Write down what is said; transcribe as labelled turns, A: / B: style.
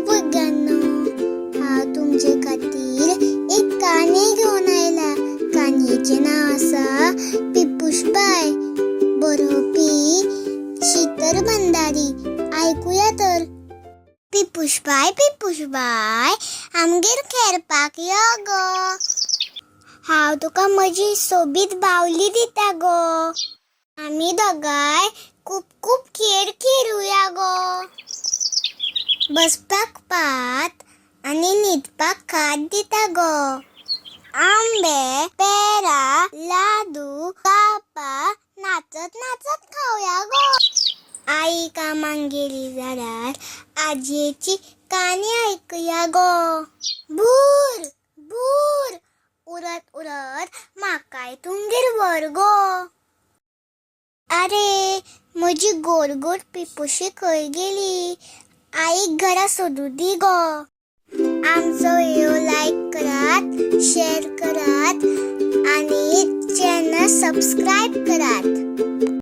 A: भुरग्यांनो, हांव तुमचे खातीर एक काणी घेवन आयला. काणयेचें नांव आसा पिपुशबाय. बरोवपी शितर भंडारी. आयकुया तर. पिपुशबाय, पिपुशबाय, आमगेर खेळपाक यो गो. हांव तुका म्हजी सोबीत बावली दिता गो. आमी दोगांय खूब खूब खेळ खेळुया गो. बसपाक पात आनी न्हिदपाक खाट दिता गो. आंबे, पेरां, लाडू, कापां नाचत नाचत खावया गो. आई कामाक गेली जाल्यार आजयेची काणी आयकुया गो. भूर भूर उरत उरत म्हाकाय तुमगेर व्हर गो. आरे, म्हजी गोड गोड पिपुशी खंय गेली? आईक घरा सोदू दी गो. आमचो व्हिडिओ लायक करात, शेअर करात आणि चॅनल सबस्क्राईब करात.